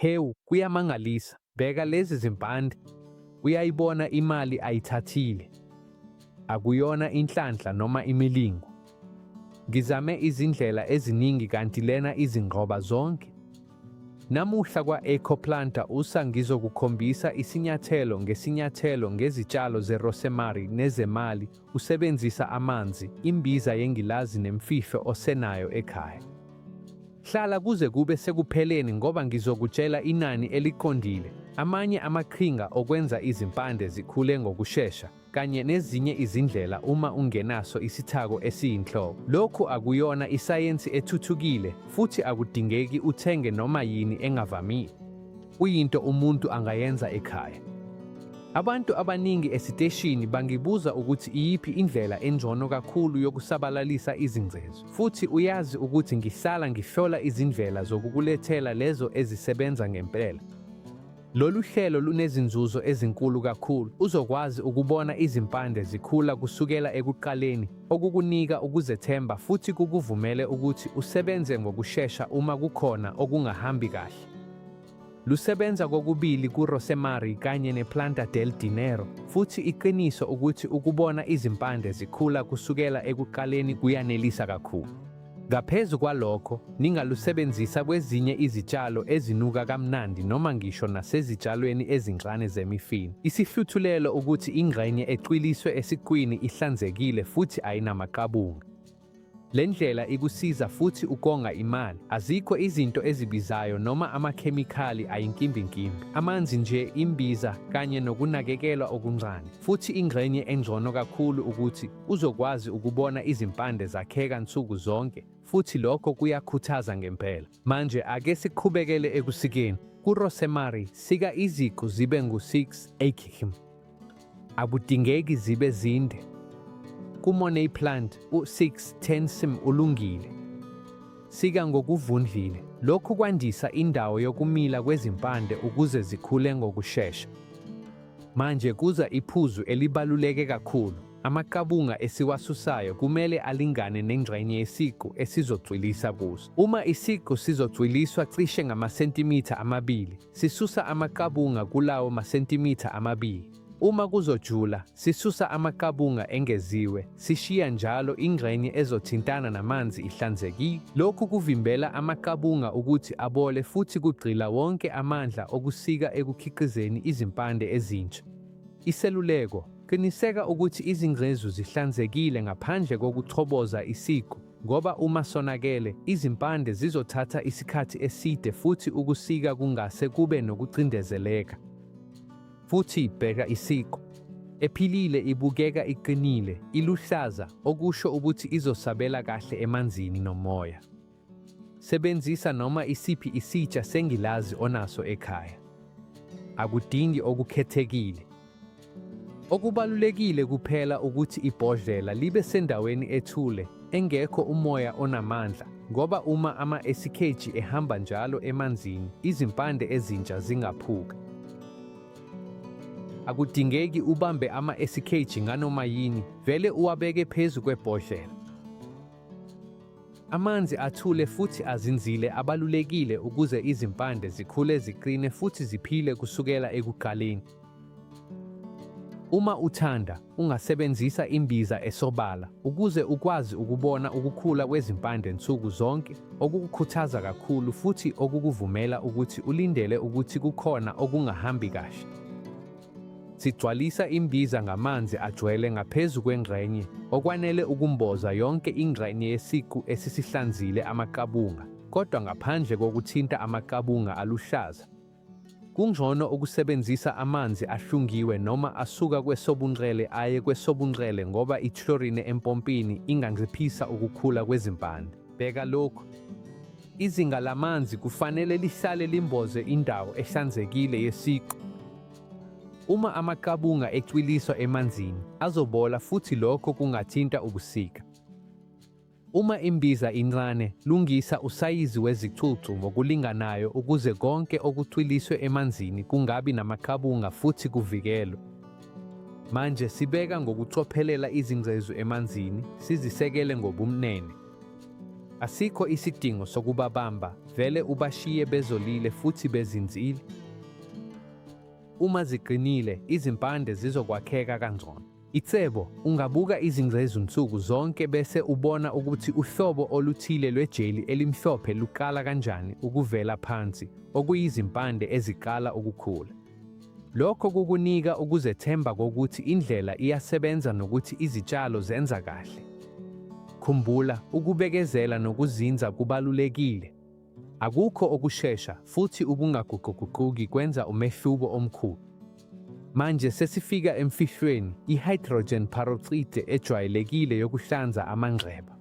Hewu, kuyamangalisa. Bheka lezi zimpande. Uyayibona imali ayithathile. Akuyona inhlanhla noma imilingo. Ngizame izindlela eziningi kanti lena izinqoba zonke. Namuhla kwa-Ecoplanta usa ngizokukhombisa isinyathelo ngesinyathelo ngezitshalo zerosemary nezemali usebenzisa amanzi, imbiza yengilazi nemfihlo osenayo ekhaya. Hlala kuze kube sekupheleni ngoba ngizokutshela inani eliqondile, amanye amaqhinga okwenza izimpande zikhule ngokushesha, kanye nezinye izindlela uma ungenaso isithako esiyinhloko. Lokhu akuyona isayensi ethuthukile futhi akudingeki uthenge noma yini engavamile. Kuyinto umuntu angayenza ekhaya. Abantu abaningi esiteshini bangibuza ukuthi iyiphi indlela engcono kakhulu yokusabalalisa izingcezu, futhi uyazi ukuthi ngihlala ngihlola izindlela zokukulethela lezo ezisebenza ngempela. Lolu hlelo lunezinzuzo ezinkulu kakhulu. Uzokwazi ukubona izimpande zikhula kusukela ekuqaleni, okukunika ukuzethemba futhi kukuvumele ukuthi usebenze ngokushesha uma kukhona okungahambi kahle. Lusebenza kokubili kurosemary kanye nePlanta del Dinero, futhi iqiniso ukuthi ukubona izimpande zikhula kusukela ekuqaleni kuyanelisa kakhulu. Ngaphezu kwalokho, ningalusebenzisa kwezinye izitshalo ezinuka kamnandi noma ngisho nasezitshalweni ezincane zemifino. Isihluthulelo ukuthi ingxenye ecwiliswe esiqwini ihlanzekile futhi ayinamaqabunga. Le ndlela ikusiza futhi ukonga imali. Azikho izinto ezibizayo noma amakhemikhali ayinkimbinkimbi. Amanzi nje, imbiza, kanye nokunakekelwa okuncane. Futhi ingxenye engcono kakhulu ukuthi uzokwazi ukubona izimpande zakheka nsuku zonke, futhi lokho kuyakhuthaza ngempela. Manje ake siqhubekele ekusikeni. Kurosemary, sika iziqu zibe ngu-6 hm. Akudingeki zibe zinde. Ku-money plant, u-6 10 cm ulungile. Sika ngokuvundlile. Lokhu kwandisa indawo yokumila kwezimpande ukuze zikhule ngokushesha. Manje kuza iphuzu elibaluleke kakhulu. Amaqabunga esiwasusayo kumele alingane nengxenye yesiqu esizocwilisa kuso. Uma isiqu sizocwiliswa cishe ngamasentimitha amabili, sisusa amaqabunga kulawo masentimitha amabili. Uma kuzojula, sisusa amaqabunga engeziwe, sishiya njalo ingxenye ezothintana namanzi ihlanzekile. Lokhu kuvimbela amaqabunga ukuthi abole futhi kugxila wonke amandla okusika ekukhiqizeni izimpande ezintsha. Iseluleko, Qiniseka ukuthi izingcezu zihlanzekile ngaphandle kokuchoboza isiqu, ngoba uma sonakele, izimpande zizothatha isikhathi eside futhi ukusika kungase kube nokucindezeleka. Futhi bheka isiqu. Ephilile ibukeka iqinile, iluhlaza, okusho ukuthi izosabela kahle emanzini nomoya. Sebenzisa noma isiphi isitsha sengilazi onaso ekhaya. Akudingi okukhethekile. Okubalulekile kuphela ukuthi ibhodlela libe sendaweni ethule, engekho umoya onamandla, ngoba uma ama-esikheji ehamba njalo emanzini, izimpande ezintsha zingaphuka. Akudingeki ubambe ama-esikheji nganoma yini, vele uwabeke phezu kwebhodlela. Amanzi athule futhi azinzile abalulekile ukuze izimpande zikhule ziqine futhi ziphile kusukela ekuqaleni. Uma uthanda, ungasebenzisa imbiza esobala ukuze ukwazi ukubona ukukhula kwezimpande nsuku zonke, okukukhuthaza kakhulu futhi okukuvumela ukuthi ulindele ukuthi kukhona okungahambi kahle. Sigcwalisa imbiza ngamanzi agcwele ngaphezu kwengxenye, okwanele ukumboza yonke ingxenye yesiqu esisihlanzile amaqabunga, kodwa ngaphandle kokuthinta amaqabunga aluhlaza. Kungcono ukusebenzisa amanzi ahlungiwe noma asuka kwesobunxele aye kwesobunxele ngoba i-chlorine empompini inganciphisa ukukhula kwezimpande. Bheka lokhu. Izinga lamanzi kufanele lihlale limboze indawo ehlanzekile yesiqu. Uma amaqabunga ecwiliswa emanzini, azobola futhi lokho kungathinta ubusika. Uma imbiza incane, lungisa usayizi wezicucu ngokulinganayo ukuze konke okucwiliswe emanzini kungabi namaqabunga futhi kuvikelwe. Manje sibeka ngokucophelela izingcezu emanzini, sizisekele ngobumnene. Asikho isidingo sokubabamba, Vele ubashiye bezolile futhi bezinzile. Uma ziqinile, izimpande zizokwakheka kangcono. Icebo, Ungabuka izingcezu nsuku zonke bese ubona ukuthi uhlobo oluthile lwejeli elimhlophe luqala kanjani ukuvela phansi, okuyizimpande eziqala ukukhula. Lokho kukunika ukuzethemba kokuthi indlela iyasebenza nokuthi izitshalo zenza kahle. Khumbula, ukubekezela nokuzinza kubalulekile. Akukho okushesha futhi ukungaguquguquki kwenza umehluko omkhulu. Manje sesifika emfihlweni, i-hydrogen peroxide ejwayelekile yokuhlanza amanxeba.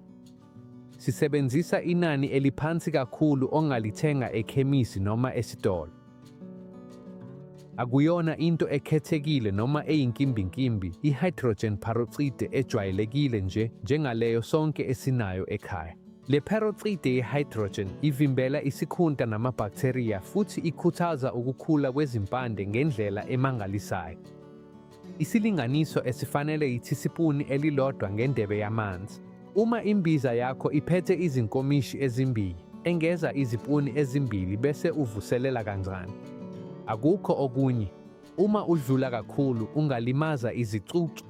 Sisebenzisa inani eliphansi kakhulu ongalithenga ekhemisi noma esitolo. Akuyona into ekhethekile noma eyinkimbinkimbi, i-hydrogen peroxide ejwayelekile nje njengaleyo sonke esinayo ekhaya. Le peroxide ye-hydrogen ivimbela isikhunta namabhaktheriya futhi ikhuthaza ukukhula kwezimpande ngendlela emangalisayo. Isilinganiso esifanele yithisipuni elilodwa ngendebe yamanzi. Uma imbiza yakho iphethe izinkomishi ezimbili, engeza izipuni ezimbili bese uvuselela kancane. Akukho okunye. Uma udlula kakhulu, ungalimaza izicucu.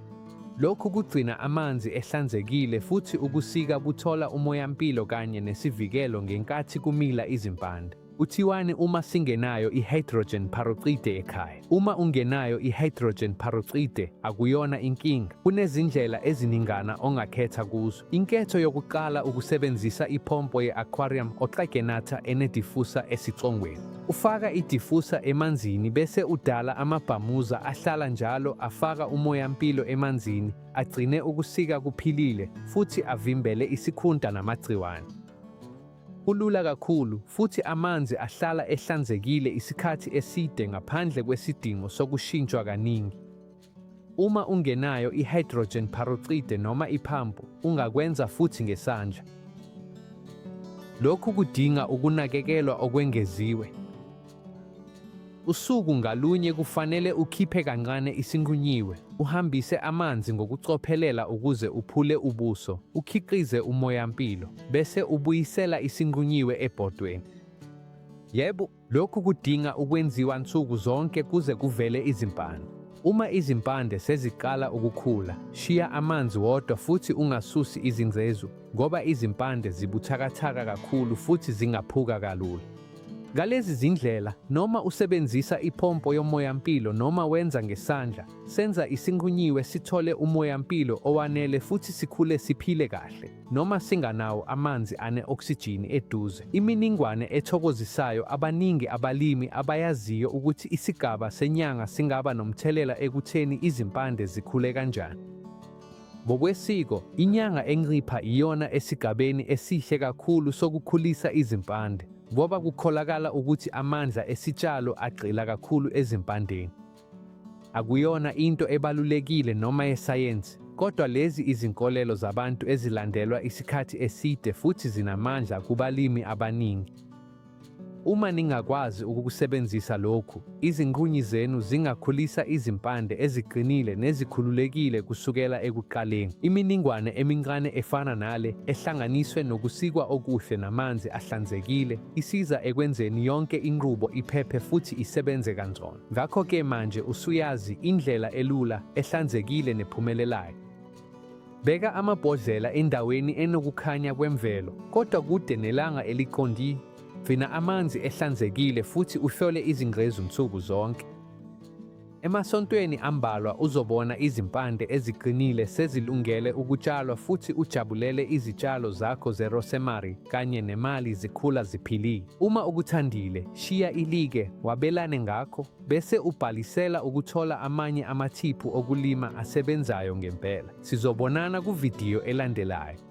Lokhu kugcina amanzi ehlanzekile futhi ukusika kuthola umoyampilo kanye nesivikelo ngenkathi kumila izimpande. Kuthiwani uma singenayo i-hydrogen peroxide ekhaya? Uma ungenayo i-hydrogen peroxide, akuyona inkinga. Kunezindlela eziningana ongakhetha kuzo. Inketho yokuqala ukusebenzisa ipompo ye-aquarium oxygenator enedifusa esicongweni. Ufaka idifusa emanzini bese udala amabhamuza ahlala njalo afaka umoyampilo emanzini, agcine ukusika kuphilile futhi avimbele isikhunta namagciwane. Kulula kakhulu futhi amanzi ahlala ehlanzekile isikhathi eside ngaphandle kwesidingo sokushintshwa kaningi. Uma ungenayo i-hydrogen peroxide noma iphampu, ungakwenza futhi ngesandla. Lokhu kudinga ukunakekelwa okwengeziwe. Usuku ngalunye kufanele ukhiphe kancane isinqunyiwe, uhambise amanzi ngokucophelela ukuze uphule ubuso, ukhiqize umoyampilo, bese ubuyisela isinqunyiwe ebhodweni. Yebo, lokhu kudinga ukwenziwa nsuku zonke kuze kuvele izimpande. Uma izimpande seziqala ukukhula, shiya amanzi wodwa futhi ungasusi izingcezu ngoba izimpande zibuthakathaka kakhulu futhi zingaphuka kalula. Ngalezi zindlela, noma usebenzisa ipompo yomoyampilo noma wenza ngesandla, senza isinqunyiwe sithole umoyampilo owanele futhi sikhule siphile kahle, noma singanawo amanzi ane-oksijini eduze. Iminingwane ethokozisayo abaningi abalimi abayaziyo ukuthi isigaba senyanga singaba nomthelela ekutheni izimpande zikhule kanjani. Ngokwesiko, inyanga encipha iyona esigabeni esihle kakhulu sokukhulisa izimpande ngoba kukholakala ukuthi amandla esitshalo agxila kakhulu ezimpandeni. Akuyona into ebalulekile noma yesayensi, kodwa lezi izinkolelo zabantu ezilandelwa isikhathi eside futhi zinamandla kubalimi abaningi. Uma ningakwazi ukukusebenzisa lokhu, izinqunyi zenu zingakhulisa izimpande eziqinile nezikhululekile kusukela ekuqaleni. Iminingwane emincane efana nale, ehlanganiswe nokusikwa okuhle namanzi ahlanzekile, isiza ekwenzeni yonke inqubo iphephe futhi isebenze kangcono. Ngakho-ke manje usuyazi indlela elula, ehlanzekile nephumelelayo. Beka amabhodlela endaweni enokukhanya kwemvelo, kodwa kude nelanga eliqondile. Gcina amanzi ehlanzekile futhi uhlole izingcezu nsuku zonke. Emasontweni ambalwa uzobona izimpande eziqinile sezilungele ukutshalwa futhi ujabulele izitshalo zakho zerosemary kanye nemali zikhula ziphilile. Uma ukuthandile, shiya i-like, wabelane ngakho, bese ubhalisela ukuthola amanye amathiphu okulima asebenzayo ngempela. Sizobonana kuvidiyo elandelayo.